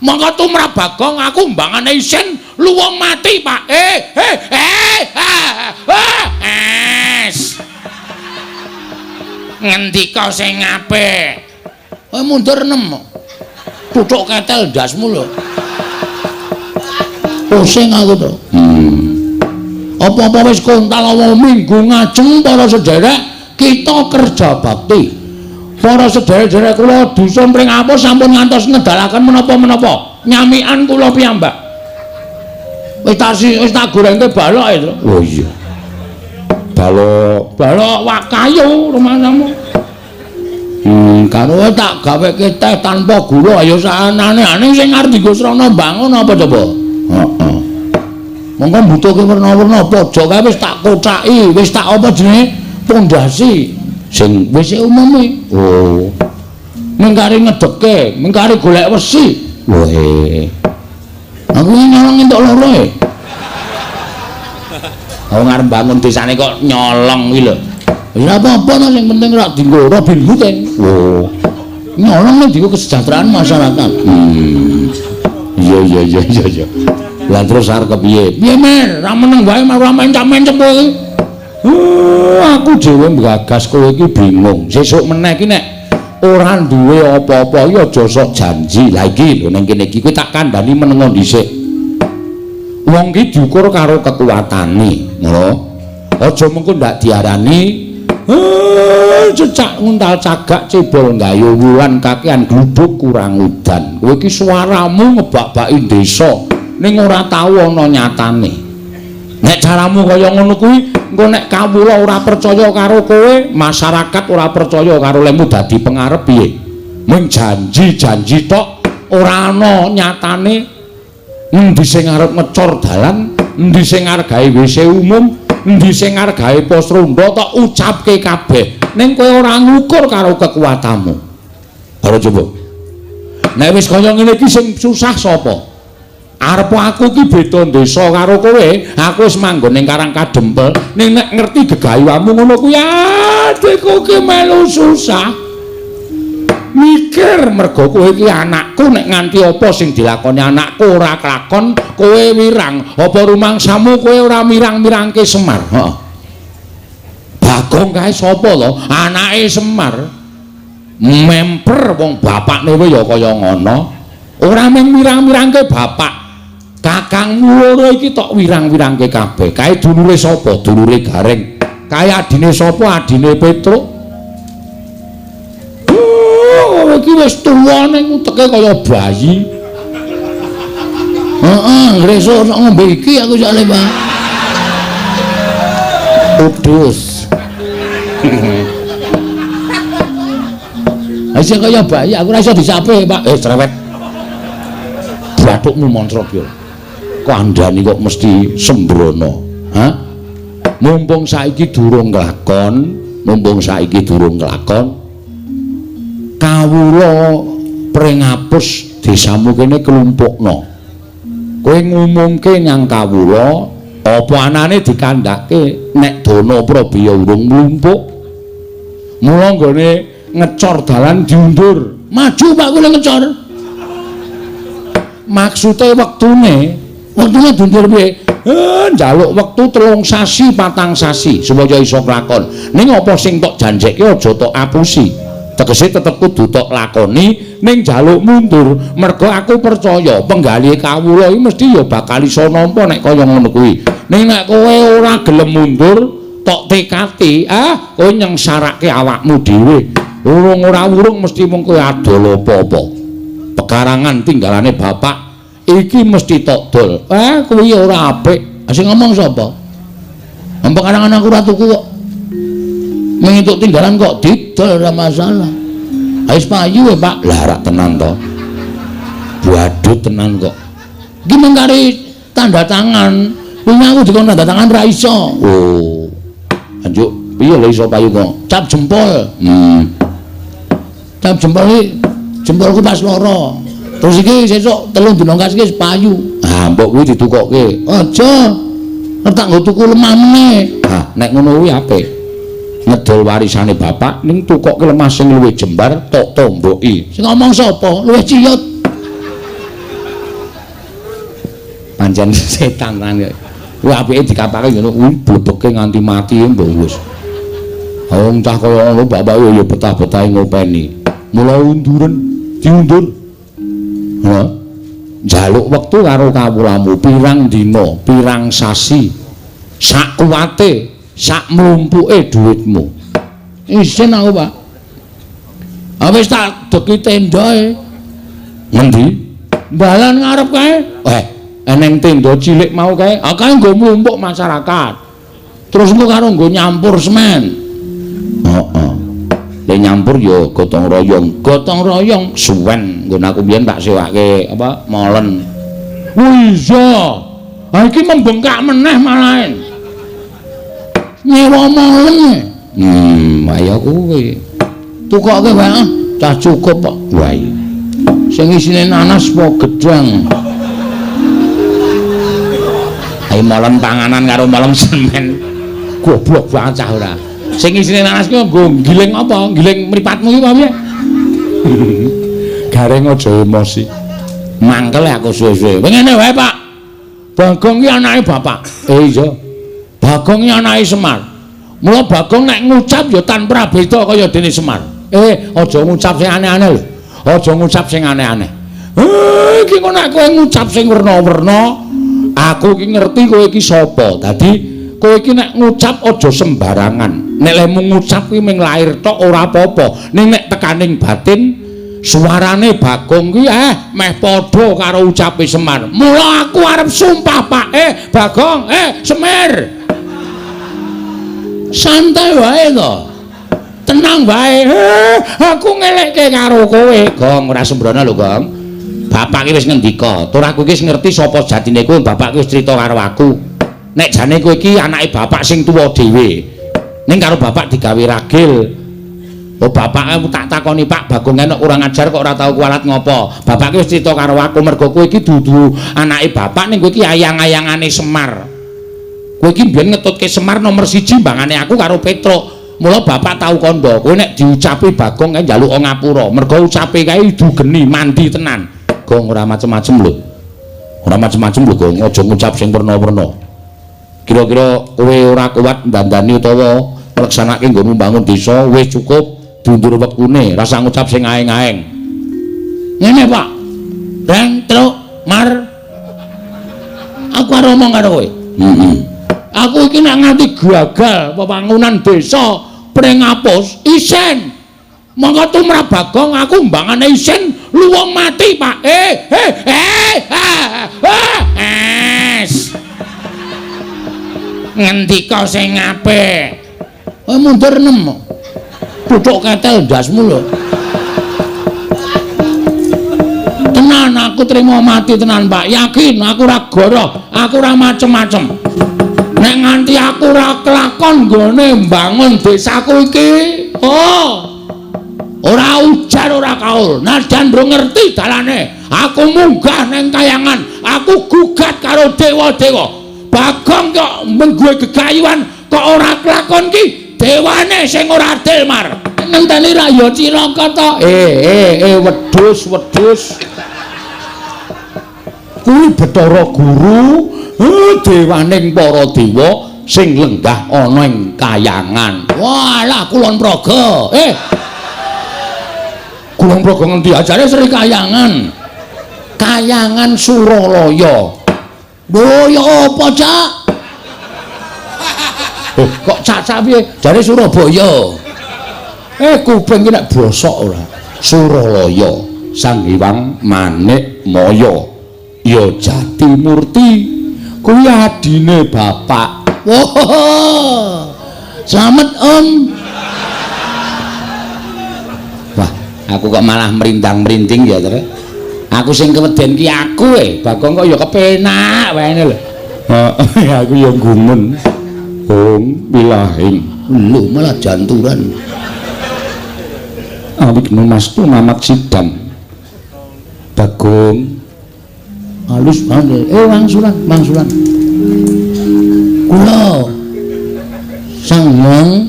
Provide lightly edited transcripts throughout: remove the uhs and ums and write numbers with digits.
Mongko tumrap Bagong aku mbangane isin luwung mati, Pak. Es. Ngendika sing apik. Kowe mundur 6. Tutuk ketel ndasmu lho. Pusing aku to. Apa-apa wis kontal ana minggu ngajeng para sederek kita kerja bakti. Para sederek-sederek kula dusun Pringapus sampun ngantos ngedalaken menapa-menapa. Nyamikan kula piyambak. Wis tak gorengke balok itu. Oh iya. Balok, balok wak kayu rumahmu. Karo tak gaweke teh tanpa gula ayo saanane-ane sing arep dienggo srana mbangun apa coba? Heeh. Monggo mbutuhke werna-werna pojok kae wis tak kocaki, wis tak apa jenenge pondasi sing wis umume. Oh. Mengkari ngedeke, mengkari golek wesi. Woe. Aku nyolong entuk loro e. Wong arep bangun desane kok nyolong kuwi lho. Ya apa-apa to sing penting ora dienggo Robin Hood e. Oh. Nyolong nek dienggo kesejahteraan masyarakat. Iya. Lah terus arep kepiye? Piye Mer? Ra meneng wae ora mencap-mencep kowe iki. Aku dhewe nggagas kowe iki bingung. Sesuk meneh iki nek ora duwe apa-apa iki aja sok janji. Lah iki lho ning kene iki kowe tak kandhani menengo dhisik. Wong ki diukur karo kekuatane, ngono. Aja mengko ndak diarani cecak nguntal cagak cebol gayo wulan kakean gluduk kurang udan. Kowe iki suaramu ngebak-baki desa ning ora tau ana nyatane. Nek caramu kaya ngono kuwi, engko nek kawula ora percaya karo kowe, masyarakat ora percaya karo lemu dadi pengarep piye? Mung janji-janji tok ora ana nyatane. Endi sing arep ngecor dalan, endi sing arep gawe WC umum, endi sing arep gawe pos ronda tok ucapke kabeh. Ning kowe ora ngukur karo kekuatanmu. Ora coba. Nek wis kaya ngene iki sing susah sapa? Arep aku iki beda desa karo kowe, aku wis manggon ning Karang Kadempel, ning nek ngerti gegayuhanmu ngono kuwi adikku ki melu susah. Mikir mergo kowe iki anakku, nek nganti apa sing dilakoni anakku ora kelakon, kowe wirang. Apa rumangsamu kowe ora mirang-mirangke Semar? Heeh. Bagong kae sapa to? Anake Semar. Memper wong bapakne wae ya kaya ngono. Ora mung mirang-mirangke bapak. Kakangmu loro iki tok wirang-wirangke kabeh. Kae dulure sapa? Dulure Gareng. Kae adine sapa? Adine Petruk. Kowe iki wis tuwa ning uteke kaya bayi. Heeh, ngresuk sok ngombe iki aku soalé, Pak. Udus. Isih kaya bayi, aku ora iso disape, Pak. Cerewet. Bathukmu montrok yo. Kandhani kok mesti sembrono. Hah? Mumpung saiki durung kelakon, mumpung saiki durung kelakon, kawula Pringapus desamu kene klumpukno. Kowe ngumumke nyang kawula apa anane dikandhake nek dana prabaya urung mlumpuk. Mula nggone ngecor dalan diundur. Maju Pak kula ngecor. Maksude wektune, wektune diundur piye? Njaluk wektu 3 sasi, 4 sasi supaya iso kelakon. Ning apa sing tok janjekke aja tok apusi. Tegese tetep kudu tok lakoni ning njaluk mundur. Mergo aku percaya penggalih kawula iki mesti ya bakal iso nampa nek kaya ngono kuwi. Ning nek kowe ora gelem mundur, tok tekati, kowe nyengsarake awakmu dhewe. Urung ora urung mesti mung kowe adol apa-apa. Pekarangan tinggalane bapak iki mesti tok dol. Kuwi ora apik. Sing ngomong sapa? Pekarangan aku ora tuku kok. Mung entuk tinggalan kok didol ora masalah. Wis payu e, Pak. Lah rak tenan to. Badut tenan kok. Iki mung kari tanda tangan. Wingi aku dikon tanda tangan ra iso. Oh. Anjuk piye lho iso payu kok? Cap jempol. Cap jempol iki jempolku pas loro. Terus iki sesuk 3 dina kas iki wis payu. Ah, mbok kuwi ditukokke. Aja. Tak nggo tuku lemah meneh. Ah, nek ngono kuwi apik. Ngedol warisane bapak ning tukokke lemah sing luwih jembar tok tomboki. Sing ngomong sapa? Luwih ciyut. Pancen setan tenan kok. Kuwi apike dikapake ngono kuwi blebeke nganti mati mbok wis. Wong cah kaya ngono bapak ya betah-betahe ngopeni. Mula unduren, diundur. Ha. Njaluk wektu karo kawulamu pirang dina, pirang sasi. Sak kuwate, sak mlumpuke dhuwitmu. Isin aku, Pak. Ah wis tak deki tendae. Ngendi? Dalan ngarep kae. Eneng tenda cilik mau kae. Ah kae nggo mlumpuk masyarakat. Terus engko karo nggo nyampur semen. Heeh. Le nyampur ya gotong royong. Gotong royong suwen nggon aku biyen tak sewake apa molen. Wih iya. Ha iki membengkak meneh malahen. Nyewa molen. Ayo kuwi. Tukoke wae ah, cah cukup kok. Wah iya. Sing isine nanas apa gedang? Ayo molen panganan karo molen semen. Goblok banget cah ora. Sing isine nanas ki nggo giling apa? Giling mripatmu ki apa piye? Gareng aja emosi. Mangkel aku suwe-suwe. Ngene wae, Pak. Bagong ki anake bapak. Iya. Bagong ki anake Semar. Mula Bagong nek ngucap ya tanpa prabeda kaya dene Semar. Aja ngucap sing aneh-aneh lho. Aja ngucap sing aneh-aneh. Iki kok nek kowe ngucap sing werna-werna, aku iki ngerti kowe iki sapa. Dadi kowe iki nek ngucap aja sembarangan. Nek lemu ngucap kuwi mung lair tok ora apa-apa. Ning nek tekaning batin suarane Bagong kuwi meh padha karo ucape Semar. Mula aku arep sumpah, Pak. Bagong, Semir. Santai wae to. Tenang wae. Aku ngelekke karo kowe. Gong, ora sembrono lho, Gong. Bapak ki wis ngendika, tur aku iki wis ngerti sapa jatine kowe, bapak ki wis crita karo aku. Nek jane kowe iki anake bapak sing tuwa dhewe. Ning karo bapak digawe ragil. Oh, bapak aku tak takoni, Pak, Bagong enek kurang ajar kok ora tau kualat ngopo. Bapak ki wis crita karo aku mergo kowe iki dudu anake bapak ning kowe iki ayang-ayangane Semar. Kowe iki mbiyen ngetutke Semar nomor 1 mbangane aku karo Petruk. Mula bapak tau kandha, kowe nek diucapi Bagong kae njaluk ngapura. Mergo ucape kae idu geni mandi tenan. Gong ora macem-macem lho. Ora macem-macem lho, Gong. Aja ngucap sing werna-werna. Kira-kira kowe ora kuat ndandani utawa ngleksanake nggonmu mbangun desa wis cukup diundur wektune, rasa ngucap sing aeng-aeng. Ngene, Pak. Reng, truk, mar. Aku arep omong karo kowe. Heeh. Aku iki nek nganti gagal pembangunan desa Pringapus isen. Monggo tumrap Bagong aku mbangane isen luwung mati, Pak. Es. Ngendika sing apik. Mundur 6. Tutuk ketel ndasmu lho. Tenan aku trimo mati tenan, Pak. Yakin aku ora goroh, aku ora macem-macem. Nek nganti aku ora kelakon nggone mbangun desaku iki, oh. Ora ujar ora kaul. Najan ndung ngerti dalane, aku munggah neng kayangan, aku gugat karo dewa-dewa. Bagong kok mengguwe gegayuhan kok ora kelakon ki dewane sing ora adil, Mar. Ngenteni ra ya cilaka to. Wedhus, wedhus. Kuwi Bathara Guru, dewaning para dewa sing lenggah ana ing kayangan. Walah Kulon Progo. Kulon Progo ngendi ajare Sri Kayangan. Kayangan Suralaya. Lho ya apa, Cak? Kok cacak piye? Jare Surabaya. Kuping ki nek bosok ora. Suralaya, Sang Hyang Manik Maya. Ya Jatimurti kuwi adine bapak. Wah. Slamet, Om. Wah, aku kok malah merindang-merinding ya, Tre. Aku sing keweden ki aku Bagong kok ya kepenak wae lho. Heeh, aku ya gumun. Om bilahing. Lho malah janturan. Awigna mastu mamat sidam. Bagong halus banget. Wangsulan, wangsulan. Kula Sang Hyang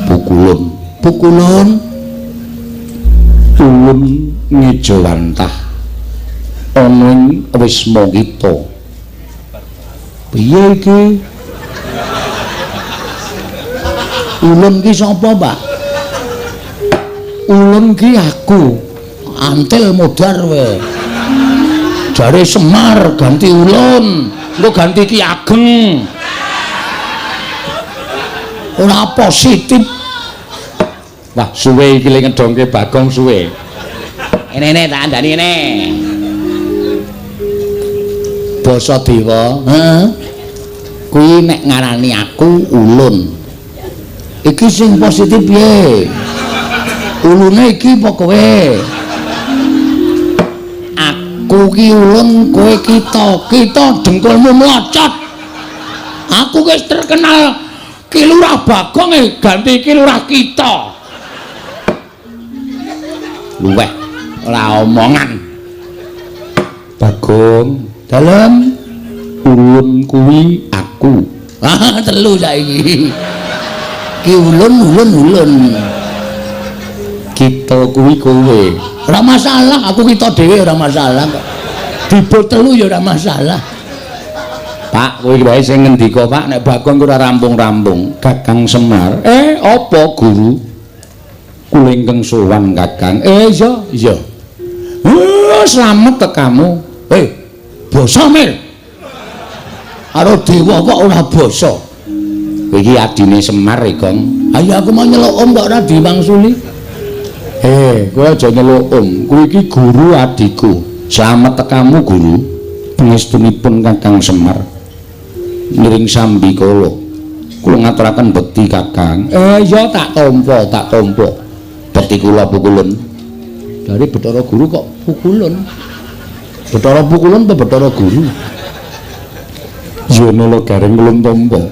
Pukulun, pukulun tulun ngejawantah. Ana ing wisma kita. Piye iki? Ulun ki sapa, Pak? Ulun ki aku. Antil modar kowe. Jare Semar ganti ulun, engko ganti Ki Ageng. Ora positif. Wah, suwe iki le ngedongke Bagong suwe. Ene-ene tak andani ngene. Basa Dewa, heeh. Kuwi nek ngarani aku ulun. Iki sing positif piye? Ulune iki apa kowe? Aku ki ulun, kowe kita. Kita dengkulmu mlocot. Aku wis terkenal Ki Lurah Bagong ganti Ki Lurah kita. Luweh ora omongan. Bagong, dalem ulun kuwi aku. Ah, telu saiki. Ki ulun ulun ulun. Kita kuwi kowe. Ora masalah, aku kita dhewe ora masalah kok. Dibot telu ya ora masalah. Pak, kowe iki wae sing ngendika, Pak, nek Bagong ora rampung-rampung. Kakang Semar. Apa guru? Kula ingkang sowan Kakang. Iya, iya. Slamet tekamu. Basa Mir. Karo dewa kok ora basa. Iki adine Semar e, Gong. Ayo aku mau nyeluk om kok ora diwangsuli. Kowe aja nyeluk om. Kuwi iki guru adikku. Slamet tekamu guru. Pangestunipun Kakang Semar. Ngiring sambi kula. Kula ngaturaken bekti Kakang. Iya tak tampa, tak tampa. Bekti kula pukulun. Dari Bathara Guru kok pukulun. Bathara pukulun apa Bathara Guru? Ya nala gareng ulun tampa.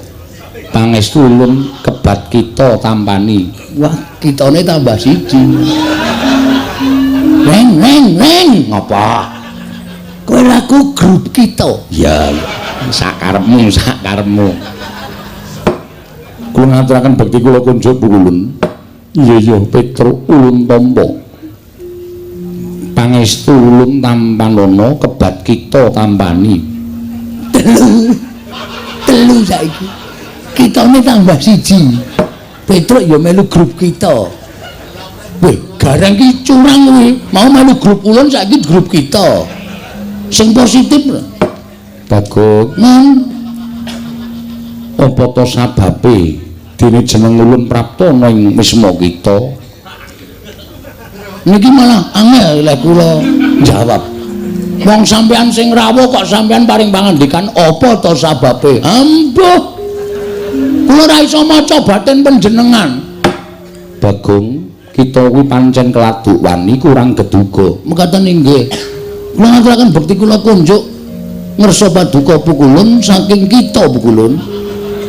Pangestu ulun kebat kita tampani. Wah, kitane tambah siji. Reng reng reng. Ngapa? Kowe laku grup kita. Ya, sakarepmu, sakarepmu. Kula ngaturaken bekti kula kunjuk pukulun. Iya iya Petruk ulun tampa. Pangestu ulun tampanana kebat kita tampani. Telu. Telu saiki. Kitane tambah siji. Petruk ya melu grup kita. Weh, gareng ki curang kuwi. Mau melu grup ulun saiki grup kita. Sing positif lho. Bagong, men. Apa to sababe dene jeneng ulun prapta ana ing wisma kita? Niki malah angel lek kula jawab. Wong sampean sing rawuh kok sampean paring pangandikan apa to sababe? Ambuh. Kula ora iso maca batin panjenengan. Bagong, kita kuwi pancen keladuk wani kurang geduga. Mekaten inggih. Kula ngaturaken bekti kula kunjuk ngersa paduka pukulun saking kita pukulun.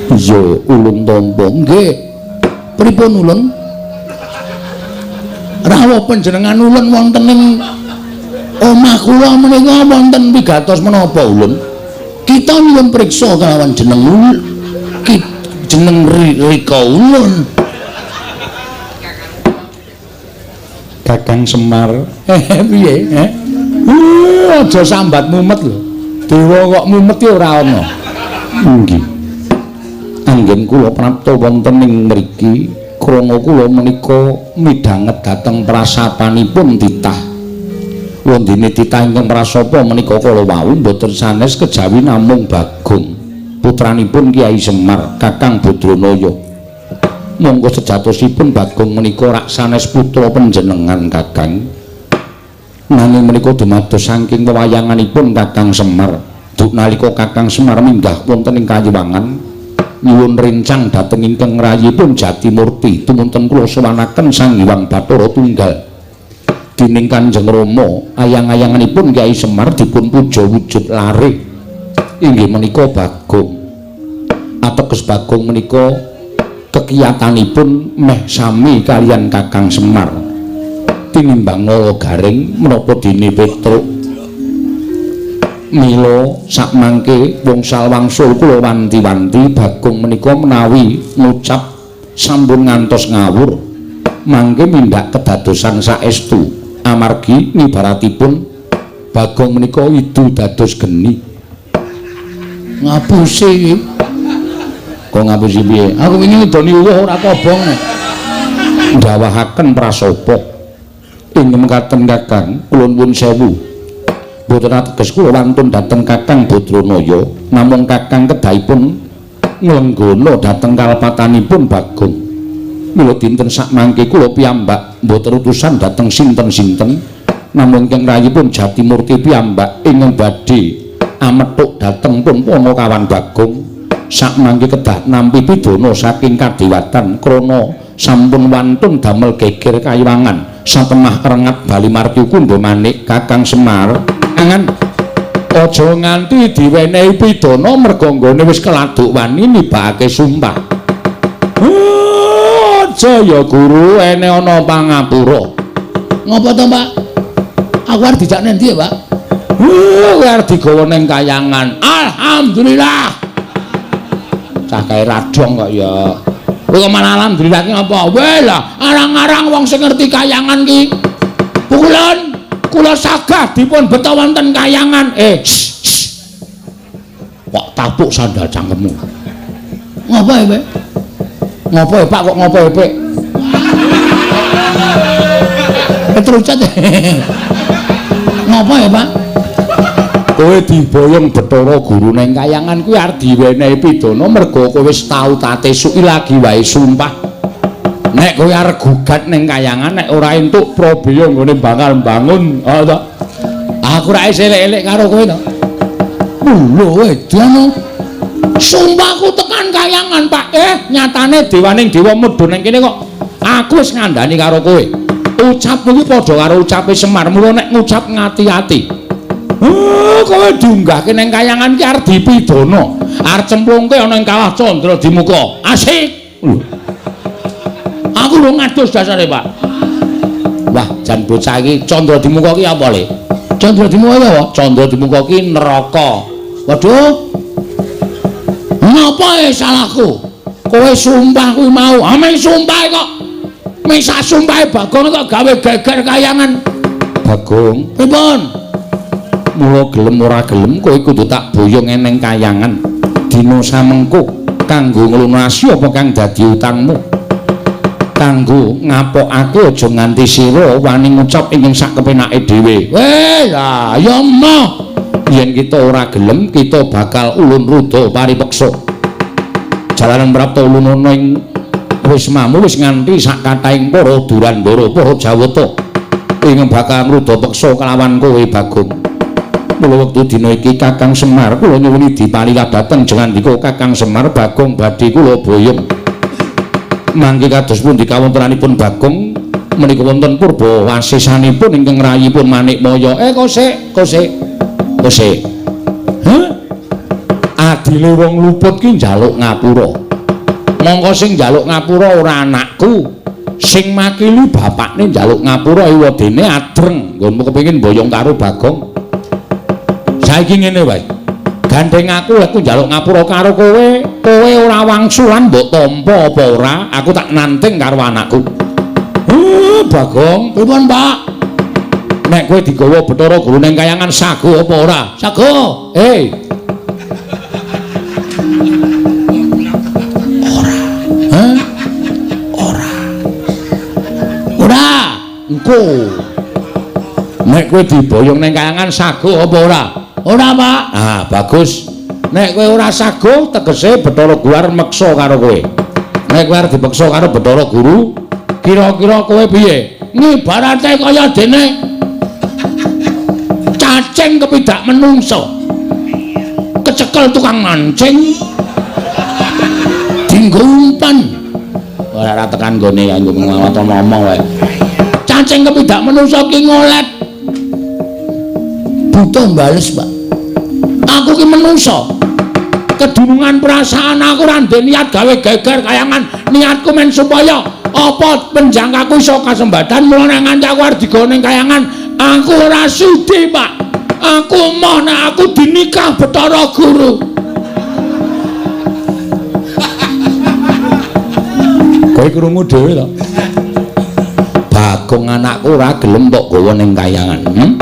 Iya, ulun tampa. Nggih. Pripun ulun? Rawuh panjenengan ulun wonten ing omah kula menika wonten pigatos menapa ulun? Kita nyuwun priksa kelawan jeneng ulun. Jeneng Rika ulun. Kakang Semar. Piye? Aja sambat mumet lho. Dewa kok mumet ki ora ana. Nggih. Anggen kula prapta wonten ing mriki krana kula menika midhanget dhateng prasapanipun titah. Wondene titah ingkang prasapa menika kala wau mboten sanes kejawi namung Bagong, putranipun Kyai Semar, Kakang Badranaya. Monggo sejatosipun Bagong menika rak sanes putra panjenengan Kakang. Nanging menika dumados saking wewayanganipun Kakang Semar. Duk nalika Kakang Semar minggah wonten ing Kayuwangan nyuwun rencang dhateng ingkang rayipun Jatimurti tumunten kula sowanaken Sang Hyang Bathara Tunggal. Dening Kanjeng Rama ayang-ayanganipun Kyai Semar dipun puja wujud lare inggih menika Bagong. Ateges Bagong menika kekiyatanipun meh sami kaliyan Kakang Semar. Tinimbang Nala Gareng menapa dene Petruk. Mila sakmangke wongsal wangsul kula wanti-wanti Bagong menika menawi ngucap sampun ngantos ngawur mangke mindak kedadosan saestu amargi ngibaratipun Bagong menika idu dados geni. Ngapusi iki. Kok ngapusi piye? Aku wingi ngidoni uwuh ora kobong. Ndawahaken prasapa. Ing mekaten Kakang, kula nuwun sewu. Mboten ateges kula wantun dhateng Kakang Badranaya, namung Kakang kedahipun nglenggana dhateng kalpatanipun Bagong. Mila dinten sakmangke kula piyambak mboten utusan dhateng sinten-sinten, namung ingkang rayipun Jatimurti piyambak ingkang badhe amethuk dhateng pun Panakawan Bagong. Sakmangke kedah nampi pidana saking kadewatan krana sampun wantun damel geger kayiwangan satemah rengat bali marti kundha manik Kakang Semar. Angan aja nganti diwenehi pidana merga nggone wis keladuk wani nibakake sumpah. Aja ya guru, ene ana pangapura. Ngopo to, Pak? Aku arep dijak nendi ya, Pak? Kowe arep digawa ning kayangan. Alhamdulillah. Cah kae radong kok ya. Kowe kok malah alhamdulillah ki ngapa? Weh lah, arang-arang wong sing ngerti kayangan ki. Pukulan kula sagah dipun beto wonten kayangan. Kok tapuk sandal cangkemmu. Ngopo ya, Pak? Ngopo ya, Pak kok ngopo ya, Pak? Ketrucut. Ngopo ya, Pak? Kowe diboyong Bathara Guru ning kayangan kuwi arep diwenehi pidana merga kowe wis tau tate suki lagi wae sumpah. Nek kowe arep gugat ning kayangan nek ora entuk prabeya nggone bakal mbangun, ha to. Aku ra isih elek-elek karo kowe to. Lho edan. Sumpahku tekan kayangan, Pak. Nyatane dewaning dewa mudhun ning kene kok aku wis ngandani karo kowe. Ucapmu kuwi padha karo ucape Semar, mula nek ngucap ngati-ati. Kowe diunggahke ning kayangan ki arep dipidana. Arep cemplungke ana ing kawah Candra Dimuka. Asik. Lho. Aku lho ngadus dasare, Pak. Wah, jan bocah iki Candra Dimuka ki apa, Le? Candra Dimuka ki apa? Candra Dimuka ki neraka. Waduh. Ngapa salahku? Kowe sumpah kuwi mau. Ah, meng sumpah kok. Meng sak sumpahe Bagong kok gawe geger kayangan. Bagong, pripun? Mula gelem ora gelem kowe kudu tak boyong eneng kayangan. Dina samengko kanggo nglunasi apa kang dadi utangmu. Kanggo ngapokake aja nganti sira wani ngucap ing sak kepenake dhewe. Weh, lah ya emoh. Yen kita ora gelem kita bakal ulun ruda paripeksa. Jalanan prapta ulunana ing wismamu wis nganti sak kathahing para Durandara, para Jawata ing bakal ngruda peksa kelawan kowe Bagong. Mula wektu dina iki Kakang Semar kula nyuwuni dipalila dhateng jengandika Kakang Semar Bagong badhe kula boyong. Mangke kados pundi kawontenanipun Bagong menika wonten purba wasisanipun ingkang rayipun Manikmaya. Kosek, kosek. Kosek. Hah? Adile wong luput ki njaluk ngapura. Mongko sing njaluk ngapura ora anakku. Sing makili bapakne njaluk ngapura ewadene adreng nggonmu kepengin boyong karo Bagong. Saiki ngene wae. Gandeng aku lek njaluk ngapura karo kowe, kowe ora wangsulan mbok tampa apa ora, aku tak nanting karo anakku. Bagong, pripun, Pak? Nek kowe digawa Bathara Guru ning kayangan sago apa ora? Sago. Ora. Hah? Ora. Ora. Engko. Nek kowe diboyong ning kayangan sago apa ora? Ora, Pak. Ah, bagus. Nek kowe ora sago tegese Bathara Guru arep meksa karo kowe. Nek kowe arep dipeksa karo Bathara Guru, kira-kira kowe piye? Ngibarate kaya dene cacing kepidak menungso. Kecekel tukang mancing. Dinggo umpan. Ora tekan nggone ya ngomong wae. Cacing kepidak menungso ki ngolet. Butuh bales, Pak. Aku ki menungso. Kedunungan perasaan aku ora ndek niat gawe geger kayangan. Niatku men supaya apa penjangkaku iso kasembatan. Mula nek nganti aku arep digawa ning kayangan, aku ora sudi, Pak. Aku emoh nek aku dinikah Bathara Guru. Kowe krungu dhewe to? Bagong anakku ora gelem mbok gawa ning kayangan.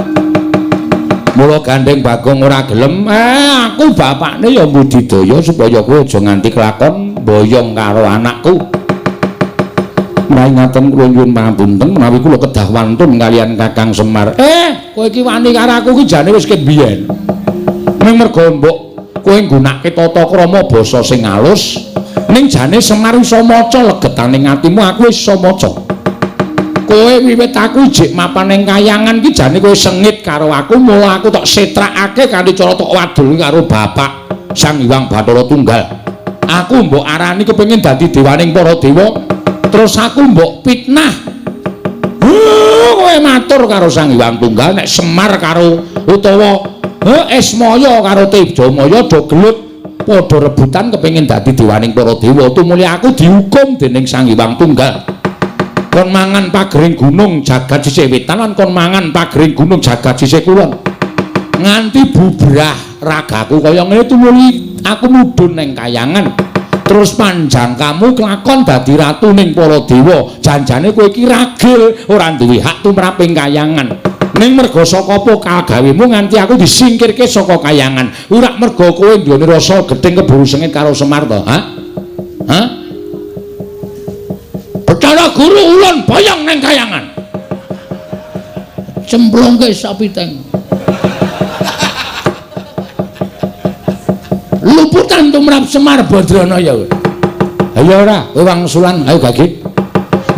Mula gandeng Bagong ora gelem, aku bapakne ya mbudidaya supaya kowe aja nganti kelakon boyong karo anakku. Menawi ngaten kula nyuwun pangapunten menawi kula kedah wantun kaliyan Kakang Semar. Kowe iki wani karo aku iki jane wis ket biyen. Ning mergo mbok kowe nggunakake tata krama basa sing alus, ning jane Semar iso maca legetaning atimu, aku wis iso maca. Kowe wiwit aku ijik mapan ning kayangan ki jane kowe sengit karo aku, mula aku tok setrakake kanthi cara tok wadul karo bapak Sang Hyang Bathara Tunggal. Aku mbok arani kepengin dadi dewaning para dewa, terus aku mbok fitnah. Kowe matur karo Sang Hyang Tunggal nek Semar karo utawa Ismaya karo Tejamaya do gelut padha rebutan kepengin dadi dewaning para dewa. Tumuli aku dihukum dening Sang Hyang Tunggal. Kon mangan pagering gunung jagat sisih wetan lan kon mangan pagering gunung jagat sisih kulon. Nganti bubrah ragaku kaya ngene tumuli aku mudhun ning kayangan. Terus panjang kamu kelakon dadi ratu ning para dewa. Janjane kowe iki ragil ora duwe hak tumrap ing kayangan. Ning merga saka apa kagawemu nganti aku disingkirke saka kayangan. Ora merga kowe nduweni rasa gething keburu sengit karo Semar to, ha? Ha? Bathara Guru ulun boyong ning kayangan. Cemplungke sapiteng. Luputan tumrap Semar Badranaya. Ayo ora, kowe wangsulan, ayo gagik.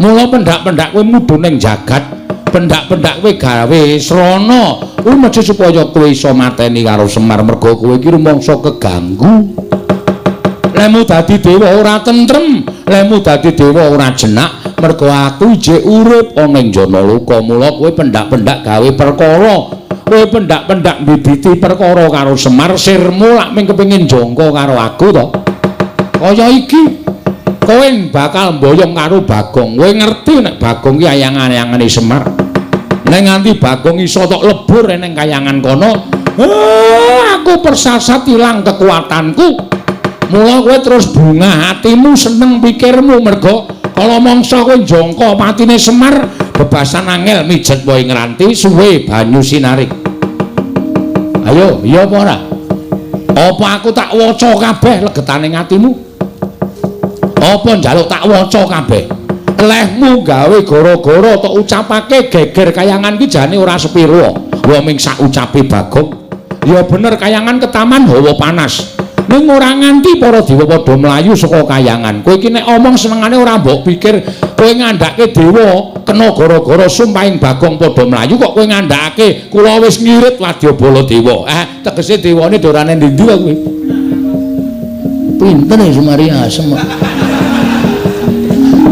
Mula pendak-pendak kowe mudhun ning jagat, pendak-pendak kowe gawe srana. Kuwi mesti supaya kowe iso mateni karo Semar merga kowe iki rumangsa keganggu. Lemu dadi dewa ora tentrem, lemu dadi dewa ora jenak, merga aku ijik urip ana ing Janaloka. Mula kowe pendak-pendak gawe perkara. Kowe pendak-pendak mbibiti perkara karo Semar, sirmu lak mung kepengin jangka karo aku to. Kaya iki kowe bakal mboyong karo Bagong. Kowe ngerti nek Bagong ki ayang-ayangane Semar. Nek nganti Bagong iso tok lebur ning kayangan kono, aku persasat ilang kekuatanku. Mula kowe terus bungah hatimu, seneng pikirmu merga kala mangsa kowe njangka patine Semar, bebasan angel mijet wae ngranti suwe banyu sinarik. Ayo, iya apa ora? Apa aku tak waca kabeh legetane atimu? Apa njaluk tak waca kabeh? Lehmu gawe gara-gara tok ucapake geger kayangan ki jane ora sepiro. Wong ming sak ucape Bagong. Ya bener kayangan ketaman hawa panas. Ning ora nganti para dewa padha mlayu saka kayangan. Kowe iki nek omong senengane ora mbok pikir kowe ngandhake dewa kena gara-gara sumpahing Bagong padha mlayu kok kowe ngandhakake kula wis ngirit wadyabala dewa. Tegese dewane dorane ndi-ndi kok kowe. Pinten e Sumari asem.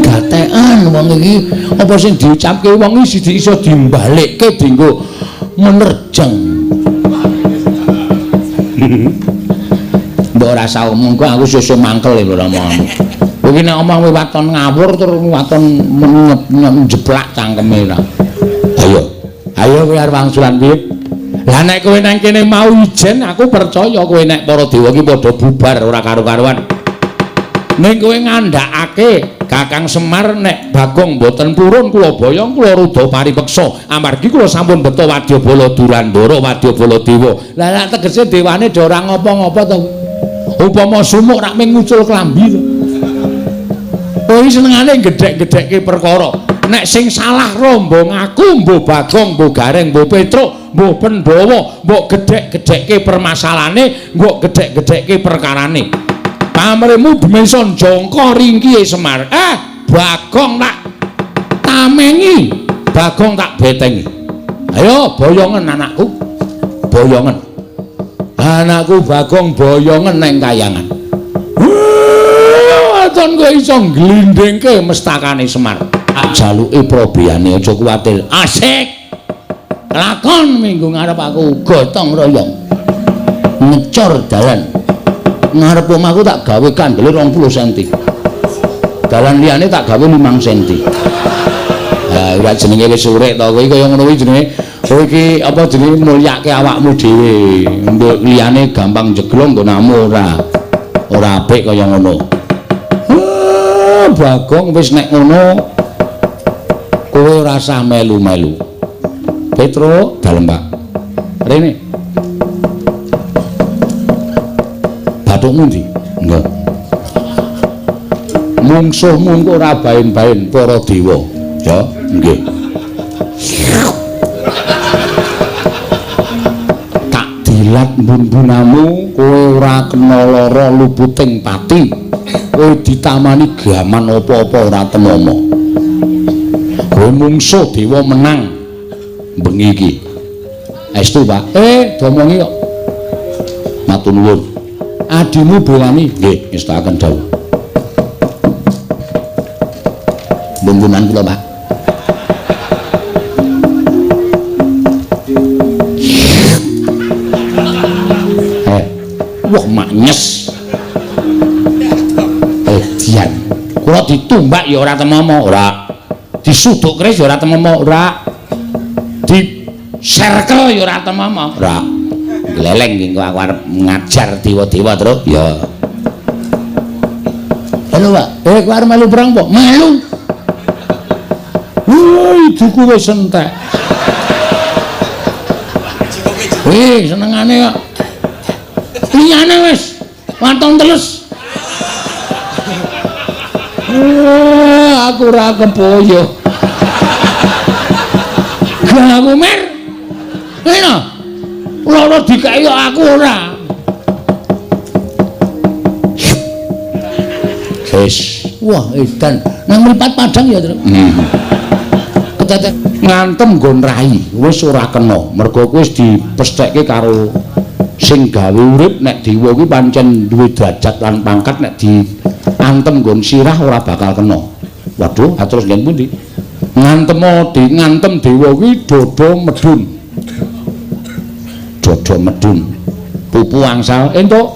Gatekan wong iki apa sing diucapke wong iki siji iso dimbalekke dienggo menerjang. Mbok ora usah omong kok aku sesuk mangkel lho omongmu. Kowe iki nek omong kowe waton ngawur terus waton njeplak cangkeme ta. Ayo. Ayo kowe arep wangsulan piye? Lah nek kowe nang kene mau ijen aku percaya kowe nek para dewa iki padha bubar ora karu-karuan. Ning kowe ngandhakake Kakang Semar nek Bagong mboten purun kula boyong kula rudha paripeksa amargi kula sampun beto wadyabala Durandara wadyabala dewa. Lah nek tegese dewane do ora ngopo-ngopo to. Upama sumuk rak mung ngucul klambi to. Kowe iki senengane gedhek-gedhekke perkara. Nek sing salah rombong aku, mbuh Bagong, mbuh Gareng, mbuh Petruk, mbuh Pandhawa, mbok gedhek-gedhekke permasalahane, mbok gedhek-gedhekke perkarane. Pamrihmu demeso jangka ringkihe Semar. Bagong tak tamengi, Bagong tak betengi. Ayo boyongen anakku. Boyongen. Anakku Bagong boyongen neng kayangan. Waton kowe iso ngglindingke mestakane Semar. Tak jaluke probiyane aja kuwatir. Asik. Lakon minggu ngarep aku gotong royong. Ngecor dalan. Ngarep omahku tak gawe kandele 20 cm. Dalan liyane tak gawe 5 cm. Ha, ora jenenge wis urip to kowe kaya ngono kuwi jenenge. Kowe iki apa jenenge mulyake awakmu dhewe. Mbok liyane gampang jeglong nggonamu ora. Ora apik kaya ngono. Bagong wis nek ngono kowe ora usah melu-melu. Petro dalem, Pak. Rene. Bathukmu ndi? Nggih. Mungsuhmu engko ora baen-baen para dewa. Ya, nggih. Tak dilat mbun-mbunamu, kowe ora kena lara luputing pati. Kowe ditamani gaman apa-apa ora temama. Kowe mungsuh dewa menang bengi iki. Estu, Pak. Domongi kok. Matur nuwun. Adimu belani? Nggih, ngestakaken dawuh. Bumbunan kula, Pak. Wah, maknyes. Dian. Kula ditumbak ya ora temama, ora. Disuduk keris ya ora temama, ora. Di serkel ya ora temama, ora. Gleleng iki aku arep ngajar dewa-dewa, Truk. Ya. Halo, Pak. Kowe arep melu perang apa? Melu. Wah, iduku wis entek. Wih, senengane kok. Liyane wis waton teles. Aku ora kepoyo. Gak aku mer. Ngene. Loro dikeki kok aku ora. Wis. Wah, edan. Nang mripat padang ya, Truk. Ngantem nggon rai wis ora kena mergo kuwi wis dipesthekke karo sing gawe urip. Nek dewa kuwi pancen duwe derajat lan pangkat, nek diantem nggon sirah ora bakal kena. Waduh, terus nggen pundi? Ngantem di ngantem dewa kuwi dodo medun. Dodo medun. Pupu angsal entuk.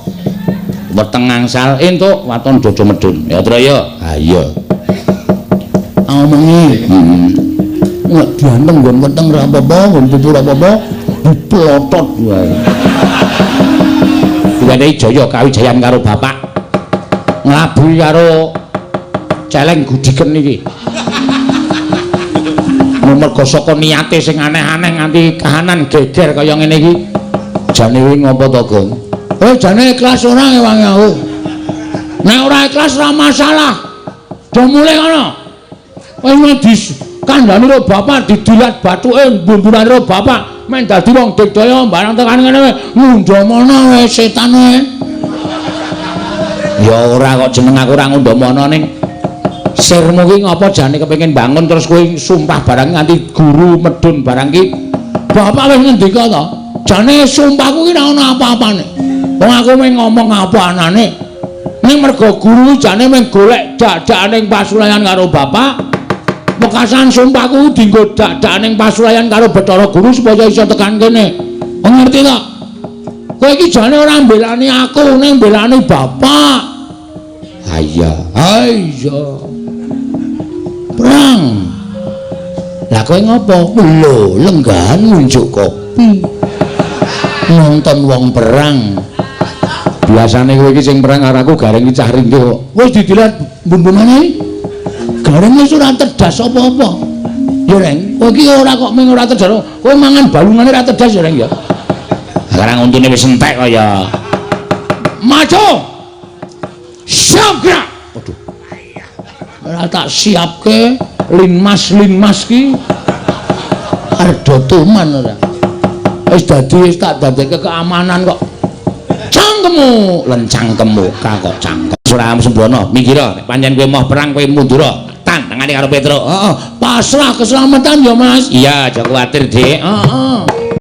Weteng angsal entuk, waton dodo medun. Ya Tru ya. Ha iya. Omongi. Nek diantem nggon weteng ora apa-apa, nggon pupu ora apa-apa, diplotot wae. Diwenehi jaya kawijayan karo bapak. Nglabuhi karo celeng gudiken iki. Mergo saka niate sing aneh-aneh nganti kahanan geger kaya ngene iki. Jane kuwi ngopo to, Gong? Jane ikhlas ora ngewangi aku. Nek ora ikhlas ora masalah. Do mulih kono. Wis dis kandhane karo bapak didilat bathuke bumbunane karo bapak men dadi wong digdaya barang tekan ngene ngundhamana wae setan wae. Ya ora kok jeneng aku ora ngundhamana ning sirmu ki ngapa jane kepengin bangun terus kowe sumpah barang nganti guru medun barang ki. Bapak wis ngendika to, jane sumpahku ki ora ana apa-apane. Wong aku mung ngomong apa anane. Ning mergo guru jane mung golek dadakane pasulayan karo bapak. Wekasan sumpahku dienggo dadakane pasulayan karo Bathara Guru supaya iso tekan kene. Ngerti to? Kowe iki jane ora mbelani aku, ning mbelani bapak. Ha iya, ha iya. Perang. Lah kowe ngopo? Lho, lenggahan ngunjuk kopi. Nonton wong perang. Biasane kowe iki sing perang karo aku gareng iki cah ringkih kok. Wis didilat bumbunane. Gareng wis ora terdas apa-apa. Ya, Reng, kowe iki ora kok mung ora terdas. Kowe mangan balungane ora terdas ya, Reng ya. Sekarang untune wis entek kaya. Maju. Siap gerak. Waduh. Ora tak siapke linmas-linmas ki. Ardo tuman ora. Wis dadi wis tak dadekke keamanan kok. Cangkemmu, lencangkemmu kok cangkem. Ora sembrono, minggir nek pancen kowe moh perang kowe mundur. Tantangane karo Petruk. Heeh, pasrah keselamatan ya, Mas. Iya, aja kuwatir, Dik. Heeh.